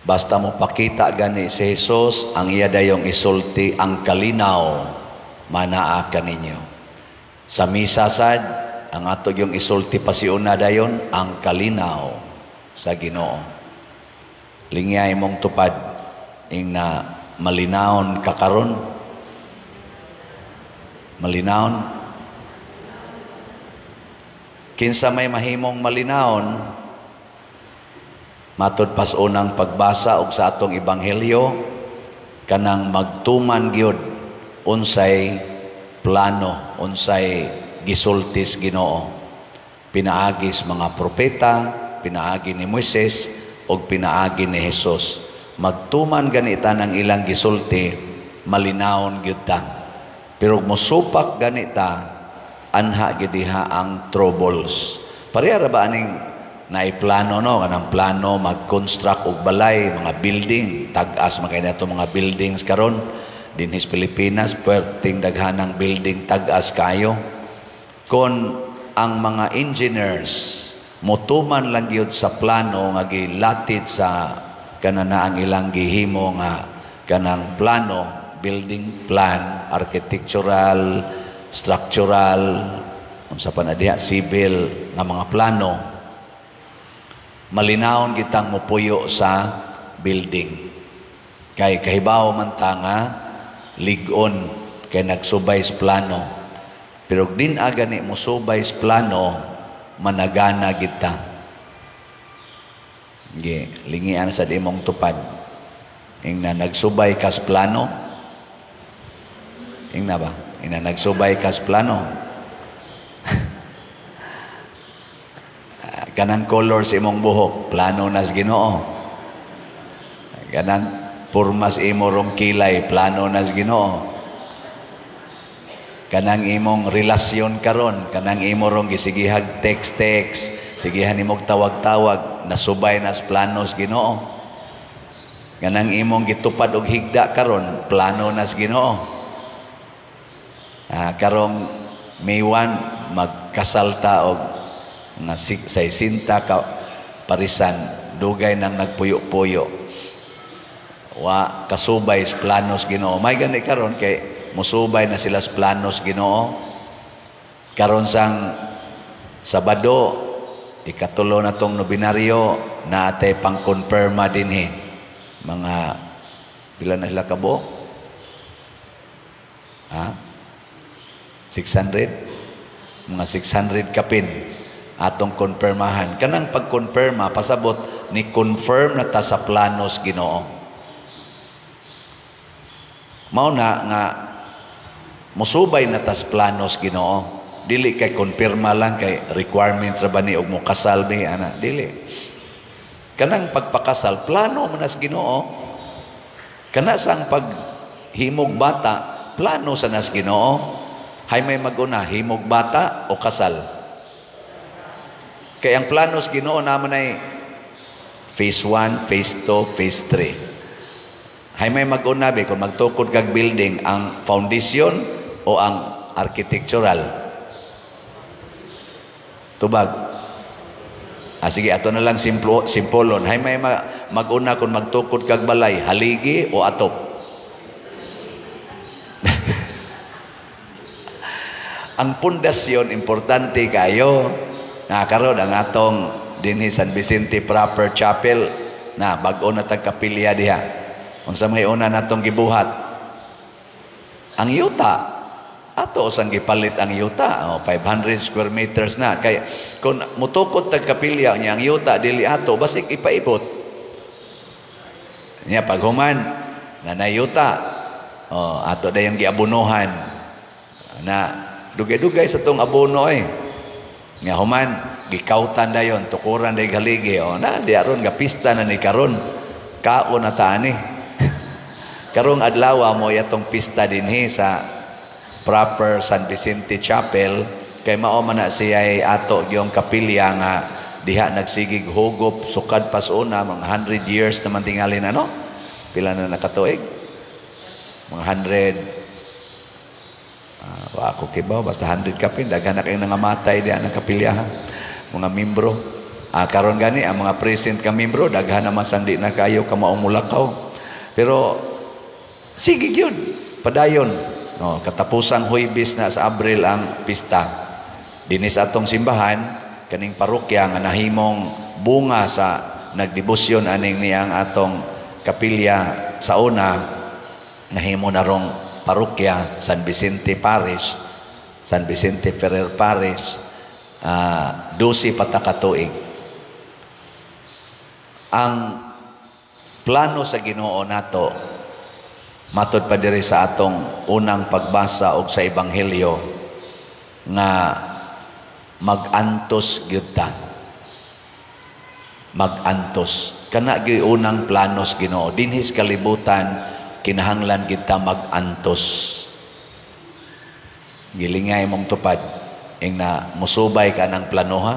Basta mo pakita gani si Jesus, ang iya dayong isulti, "Ang kalinaw manaa kaninyo." Sa misa sad, ang ato yung isulti pasiuna dayon, "Ang kalinaw sa Ginoo." Lingyay mong tupad, ing na malinawon ka karon. Malinawon. Kinsa may mahimong malinawon? Matud pas unang pagbasa og sa atong ebanghelyo, kanang magtuman gyud unsay plano, unsay gisultis Ginoo. Pinaagi sa mga propeta, pinaagi ni Moises ug pinaagi ni Jesus. Magtuman ganita ng ilang gisulti, malinawon gyud ta. Pero musupak ganita, anha gyud diha ang troubles. Pareha ra ba aning naiplano, no? Kanang plano mag-construct og balay, mga building, tag-as man kay nato mga buildings karon dinhi sa Pilipinas, perting daghanang building, tag-as kayo. Kon ang mga engineers motuman lang gyud sa plano nga gilatid sa kanana ang ilang gihimo nga kanang plano, building plan, architectural, structural, unsa pa na diha, civil nga mga plano, malinawon kitang mupuyo sa building. Kay kahibaw man ta nga lig-on kay nagsubay sa plano. Pero din agani musubay sa plano, managana kita. Ge, lingian sa imong tupad. Ing na nagsubay kas plano. Ing na ba? Ing na nagsubay kas plano. Kanang color sa imong buhok, plano nas Ginoo. Kanang pormas imo rong kilay, plano nas Ginoo. Kanang imong relasyon karon, kanang imo rong gisigihag text-text, sigihan imong tawag-tawag, nasubay nas planos Ginoo. Kanang imong gitupad og higda karon, plano nas Ginoo. Karong May 1 magkasal ta og nga 60 ka parisan, dugay nang nagpuyo-puyo. Wa kasubay sa planos Ginoo. May gani karon kay musubay na sila sa planos Ginoo. Karon sang Sabado, ikatulo na tong nobinaryo, naatay pang-confirma dinhi. Mga pila na sila kabo? Ha? 600? Mga 600 kapin atong konfirmahan. Kanang pagkonfirma, pasabot ni confirm na ta sa planos Ginoo. Mao na nga musubay na tas planos Ginoo. Dili kay konfirma lang kay requirement ra ba ni og mokasal mi ana, dili. Kanang pagpakasal, plano man nas Ginoo. Kana sang paghimog bata, plano sa nas Ginoo. Hay may maguna, himog bata o kasal? Kay ang planos Ginoo naman ay phase 1, phase 2, phase 3. Hay may maguna be kung magtukod kag building, ang foundation o ang architectural? Tubag. Sige, ato na lang simplo, simpolon. Hay may maguna kung magtukod kag balay, haligi o atop? Ang pundasyon importante kayo. Nga karon ang atong dinhi San Vicente Proper Chapel na bag-o na tag kapilya diha. Unsa may una natong gibuhat? Ang yuta. Ato sang gipalit ang yuta, oh, 500 square meters na. Kay kung mutukod tag kapilya niya ang yuta dili ato, basig ipaibot. Nya paghuman na yuta, oh, ato dayong giabunuhan. Na dugay-dugay sa tong abono eh. Nga human gikautan dayon, tukuran day haligi. Oh, na di aron ga pista na ni karon. Kaon na ta ani. Karong adlaw mo yatong pista dinhi sa proper San Vicente Chapel kay mao man na siya ay ato gyong kapilya nga diha nagsigig hugop sukad pas una, mga 100 years naman tingalin, ano? Pila na nakatuig? Mga 100, wa ako kibaw, basta 100 kapin, daghan na kayo nangamatay diha ng kapilya, ha? Mga membro. Ah, karon gani ang mga present ka membro, daghan naman sandi na kayo ka maumulakaw. Pero sige gyud, padayon. No, katapusang Huwebes na sa Abril ang pista. Dinhi sa atong simbahan, kaning parokya nga nahimong bunga sa nagdebosyon aning niyang atong kapilya sa una, nahimo na rong parokya San Vicente Parish, San Vicente Ferrer Parish, 12 pa ta ka tuig. Ang plano sa Ginoo nato, matod pa diri sa atong unang pagbasa og sa ebanghelyo, nga magantos gyud ta. Magantos. Kana gyud unang plano sa Ginoo. Dinhi sa kalibutan, kinahanglan gyud ta magantos. Gilingay mong tupad ing na musubay ka ng plano, ha.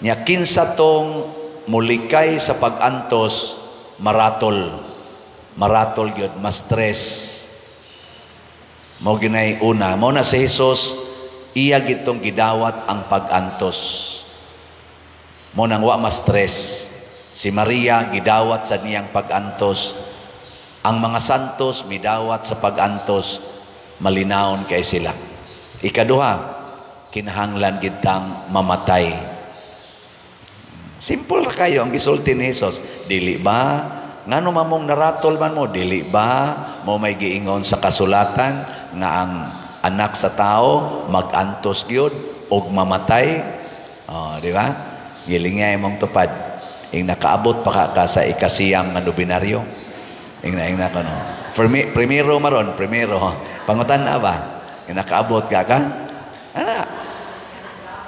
Nya kinsa tong mulikay sa pag-antos, maratol. Maratol gyud, ma-stress. Mao ginay una, mao na si Jesus, iya gitong gidawat ang pag-antos. Mao nang wa ma-stress. Si Maria gidawat sa niyang pag-antos. Ang mga santos midawat sa pag-antos, malinawon kay sila. Ikaduha, kinahanglan gitang mamatay. Simple ra kayo ang gisulti ni Jesus. Dili ba? Ngano mamong naratol man mo? Dili ba? Mo may giingon sa kasulatan nga ang anak sa tao magantos gyud og mamatay. Oh, di ba? Gilingay mong tupad. Ing nakaabot pa ka sa 9 nga nobinaryo. Ing na kono. Primero maron, primero. Pangutan na ba? Ing nakaabot ka ka? Ana.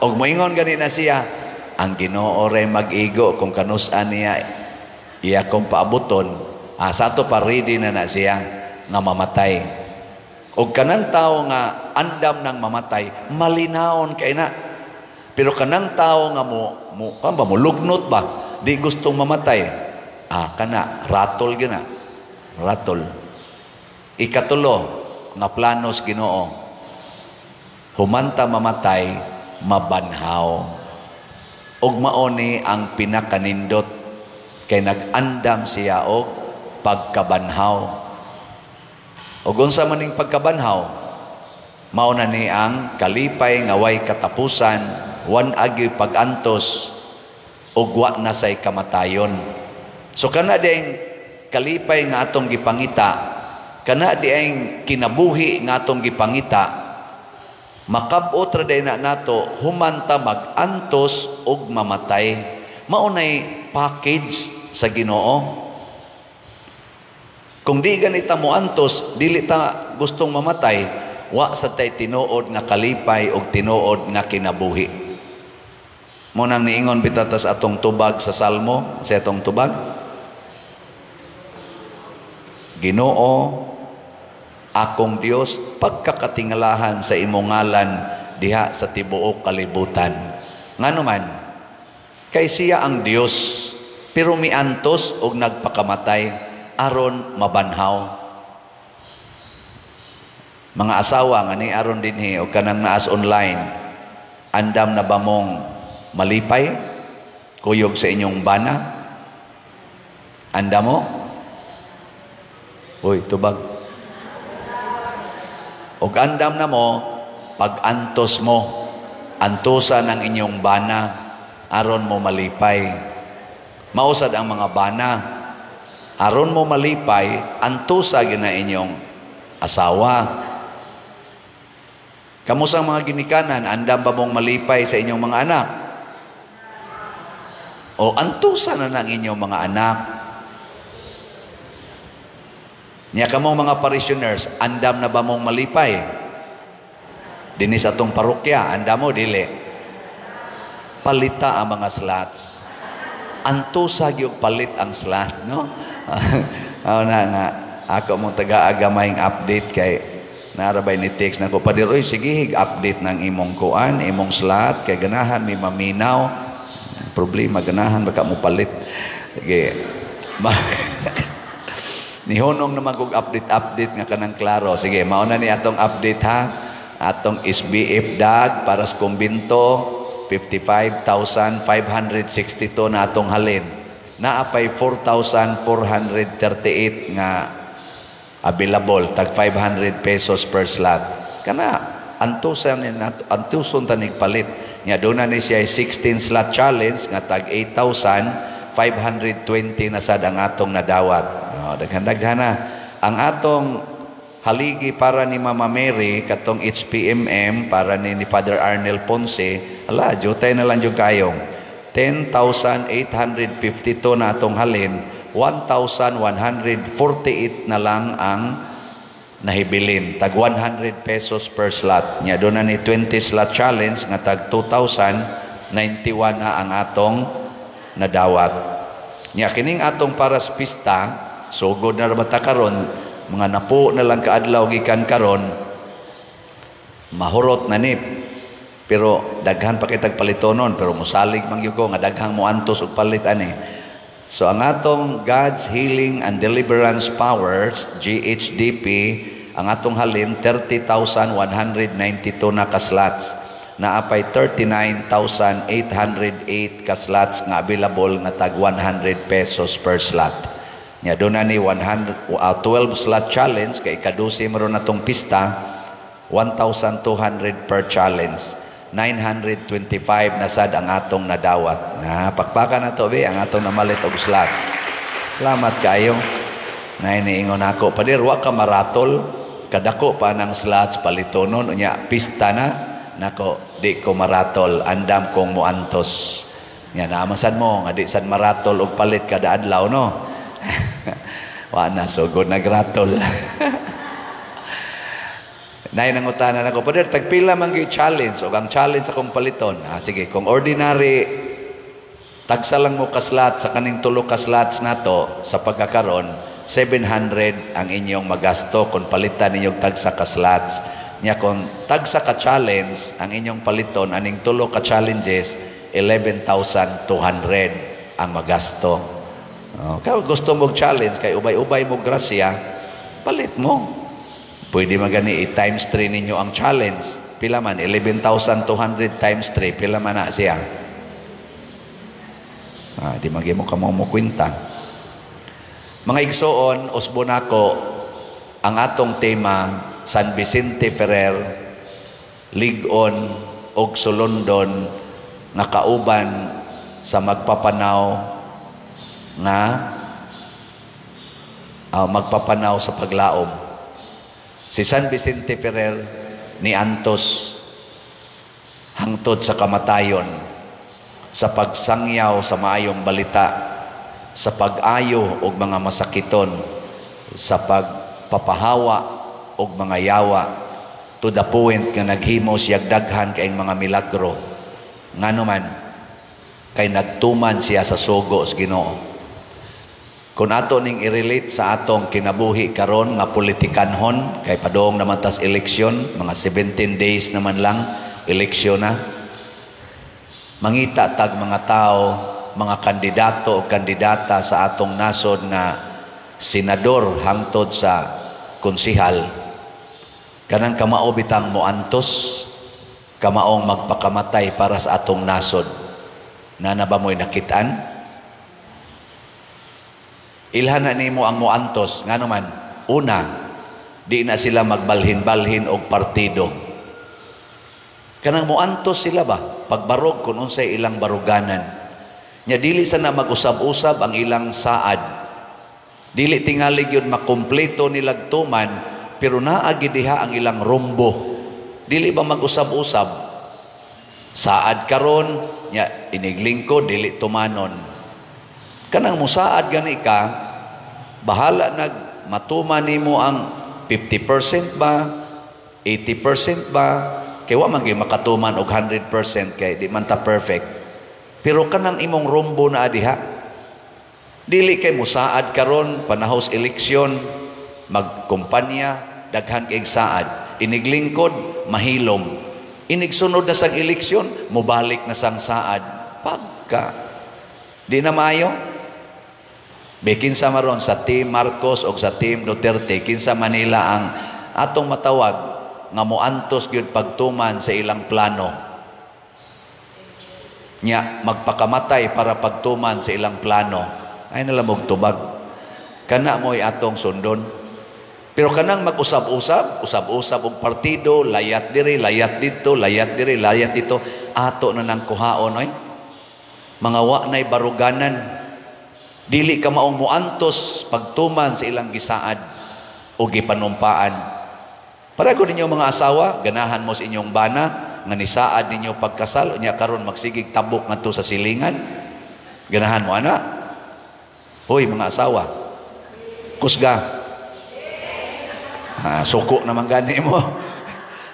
Og moingon gani na siya, ang Ginoo ray mag-igo kung kanus-an niya iya kong paabuton, sa ato pa ready na na siya nga mamatay. Og kanang tao nga andam nang mamatay, malinawon kay na. Pero kanang tao nga mo kan ba mo lugnot ba, di gustong mamatay. Ah, kana ratol gina. Ratol. Ikatulo nga planos Ginoo. Humanta mamatay, mabanhaw. Ug mao ni ang pinakanindot kay nag-andam siya og pagkabanhaw. Ug unsa man ning pagkabanhaw? Mao na ni ang kalipay nga way katapusan, wan agyoy pag-antos ug wa na say kamatayon. So kana ding kalipay nga atong gipangita, kana dieng kinabuhi nga atong gipangita, makab-ot ra day na nato humanta mag-antos ug mamatay. Mao nay package sa Ginoo. Kung di ganita mo antos, dili ta gustong mamatay, wa sa tay tinuod nga kalipay ug tinuod nga kinabuhi. Mo nang niingon bitatas atong tubag sa Salmo, sa atong tubag. Ginoo, akong Dios, pagkakatingalahan sa imong ngalan diha sa tibuok kalibutan. Ngano man, kay siya ang Dios, pero miantos og nagpakamatay aron mabanhaw. Mga asawa nga ni aron dinhi og kanang naas online, andam na ba mong malipay kuyog sa inyong bana? Andam mo? Uy, tubag. Og andam na mo, pag-antos mo, antosa ng inyong bana, aron mo malipay. Mausad ang mga bana, aron mo malipay, antosa gina inyong asawa. Kamusang mga ginikanan, andam ba mong malipay sa inyong mga anak? O antosa na ng inyong mga anak. Nya kamong mga parishioners, andam na ba mong malipay? Dinhi sa atong parokya, andam mo, dili. Palita ang mga slots. Antosa gyud palit ang slot, no? Aw na nga, ako mong taga-agamayng update kay narabay ni text na ko, "Padir, oy, sige, hig update ng imong kuan, imong slot, kay ganahan may maminaw." Problema, ganahan baka mo palit. Sige. Nihonong naman kog update-update nga kanang klaro. Sige, mauna ni atong update ha. Atong SBF dag para sa kumbinto. 55,562 na atong halin. Naa pay 4,438 nga available, tag 500 pesos per slot. Kana antusan ni nato, antuson ta nig palit. Nya doon na ni siya 16 slot challenge nga tag 8,520 na sad ang atong nadawat. Oh, daghan-daghan na. Ang atong haligi para ni Mama Mary, katong HPMM para ni Father Arnel Ponce, ala, jutay na lang jud kayong 10,852 na atong halin, 1,148 na lang ang nahibilin, tag 100 pesos per slot. Nya doon na ni 20 slot challenge nga tag 2,091 na ang atong nadawat. Nya kining atong para sa pista, sugod na ra ta karon, mga napo na lang kaadlaw gikan karon, mahurot na ni, pero daghan pa kitag palitonon, pero musalig man gyud ko nga daghang moantos og palit ani. So ang atong God's Healing and Deliverance Powers, GHDP, ang atong halin 30,192 na ka slots. Naapay 39,808 ka slots nga available nga tag 100 pesos per slot. Nya doon na ni 100, 12 slot challenge kay ikadusi maron natong pista, 1,200 per challenge. 925 na sad ang atong nadawat. Ah, pakpakan na to be ang atong namalit og slot. Salamat kayo. Nay niingon ako, "Pader, wa ka maratol, kadako pa ng slots palitonon, unya pista na." Nako, di ko maratol, andam kong muantos. Nya naamasan mo nga di sad maratol og palit kada adlaw, no? Wa na sugod nagratol. Nay nangutana nako, "Pader, tagpila man gyud challenge og ang challenge akong paliton?" Ah, sige, kung ordinary tagsa lang mo ka-slot sa kaning tulo ka slots nato sa pagkakaron, 700 ang inyong magasto kung palitan ninyong tagsa ka slots. Nya kung tagsa ka challenge ang inyong paliton aning tulo ka challenges, 11,200 ang magasto. Oh, kaya gusto mo challenge kay ubay-ubay mo grasya, palit mo. Pwede magani i-times 3 ninyo ang challenge. Pila man? 11,200 times 3. Pila man na siya? Ah, di magi mo kamo mo kwenta. Mga igsoon, usbo nako ang atong tema, San Vicente Ferrer, lig-on og sulondon nga kauban sa magpapanaw nga magpapanaw sa paglaom. Si San Vicente Ferrer ni antos hangtod sa kamatayon sa pagsangyaw sa maayong balita, sa pag-ayo og mga masakiton, sa pagpapahawa og mga yawa, to the point nga naghimo siya daghan kaayong mga milagro. Ngano man? Kay nagtuman siya sa sugo sa Ginoo. Kung ato ning i-relate sa atong kinabuhi karon nga politikanhon, kay padong naman tas eleksyon, mga 17 days naman lang eleksyon na. Mangita tag mga tao, mga kandidato o kandidata sa atong nasod nga senador hangtod sa konsihal, kanang kamao bitang moantos, kamaong magpakamatay para sa atong nasod. Nana ba mo'y nakitaan? Ilhan na nimo ang moantos. Ngano man? Una, di na sila magbalhin-balhin og partido. Kanang moantos sila ba? Pagbarog kung unsay ilang baruganan. Nya dili sana mag-usab-usab ang ilang saad. Dili tingali gyud makumpleto nilag tuman, pero naa gid diha ang ilang rumbo. Dili ba mag-usab-usab? Saad karon, nya iniglingkod dili tumanon. Kanang musaad gani ka, bahala nag matuman nimo ang 50% ba, 80% ba, kay wa man gyud makatuman og 100% kay di man ta perfect. Pero kanang imong rumbo na diha. Dili kay musaad karon panahos eleksyon, magkumpanya, daghan kay saad. Iniglingkod, mahilom. Inigsunod na sang eleksyon, mobalik na sang saad. Pagka di na maayo. Be kinsa maron sa Team Marcos o sa Team Duterte, kinsa Manila ang atong matawag nga moantos gyud pagtuman sa ilang plano? Nya magpakamatay para pagtuman sa ilang plano. Ay nalang og tubag. Kana mo'y atong sundon. Pero kanang mag-usab-usab, usab-usab og partido, layat diri, layat dito, layat diri, layat dito, ato na nang kuhaon oy. Mga wa na'y baruganan. Dili ka maong muantos pagtuman sa ilang gisaad o gipanumpaan. Para ko ninyo mga asawa, ganahan mo sa inyong bana, nga nisaad ninyo pagkasal, unya karon magsigig tabok ngadto sa silingan. Ganahan mo ana? Hoy, mga asawa. Kusga. Ha, suko naman gani mo.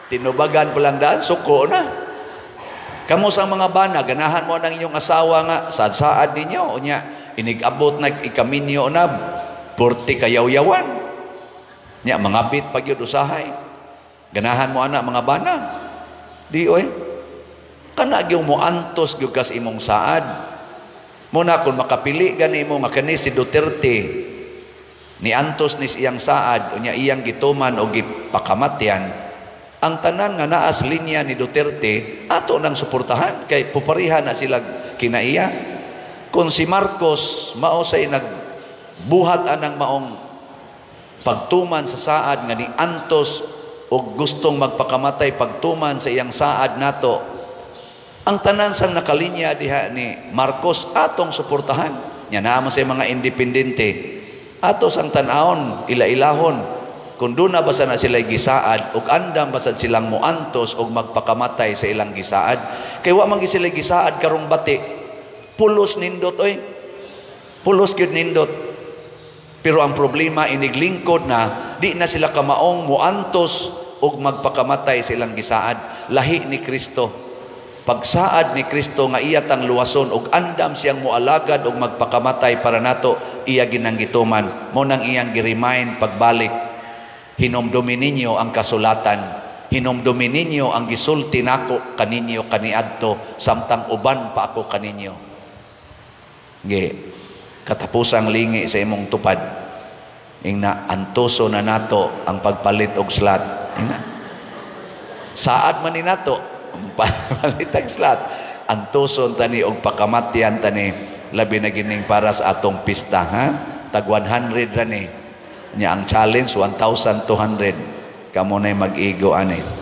Tinubagan pa lang daan, suko na. Kamo sa mga bana, ganahan mo ng inyong asawa nga saad-saad ninyo, unya inig-abot na ikaminyo na, purti kayawyawan. Nya mangabit pag yun usahay. Ganahan mo ana, mga bana? Di oy. Kana gyud mo antos gyud kas imong saad. Muna kung makapili gani mo nga kani si Duterte ni antos ni iyang saad, unya iyang gituman o gipakamatyan, ang tanan nga naas linya ni Duterte ato nang suportahan kay pupariha na sila kinaiya. Kung si Marcos mao say nagbuhat anang maong pagtuman sa saad nga ni antos og gustong magpakamatay pagtuman sa iyang saad nato, ang tanan sang nakalinya diha ni Marcos atong suportahan. Nya naa man sa mga independente, ato sang tan-awon, ila-ilahon kung doon na basa na sila gisaad ug andam basa silang muantos og magpakamatay sa ilang gisaad, kay wa man sila gisaad karong bati. Pulos nindot oy, pulos gyud nindot, pero ang problema, iniglingkod na, di na sila kamaong muantos og magpakamatay sa ilang gisaad. Lahi ni Kristo. Pagsaad ni Kristo nga iya tang luwason og andam siyang mualagad og magpakamatay para nato, iya ginang gituman. Mo nang iyang gi-remind pagbalik, "Hinumdumi ninyo ang kasulatan, hinumdumi ninyo ang gisulti nako kaninyo kaniadto samtang uban pa ako kaninyo." Ge katapusang lingi sa imong tupad, ingna, antoso na nato ang pagpalit og slot. Ingna, saad man ni nato palitag slot, antuson tani og pakamatyan tani, labi na gining para sa atong pista, ha. Tag 100 ra ni. Nya ang challenge 1,200. Kamo nay mag-igo ani.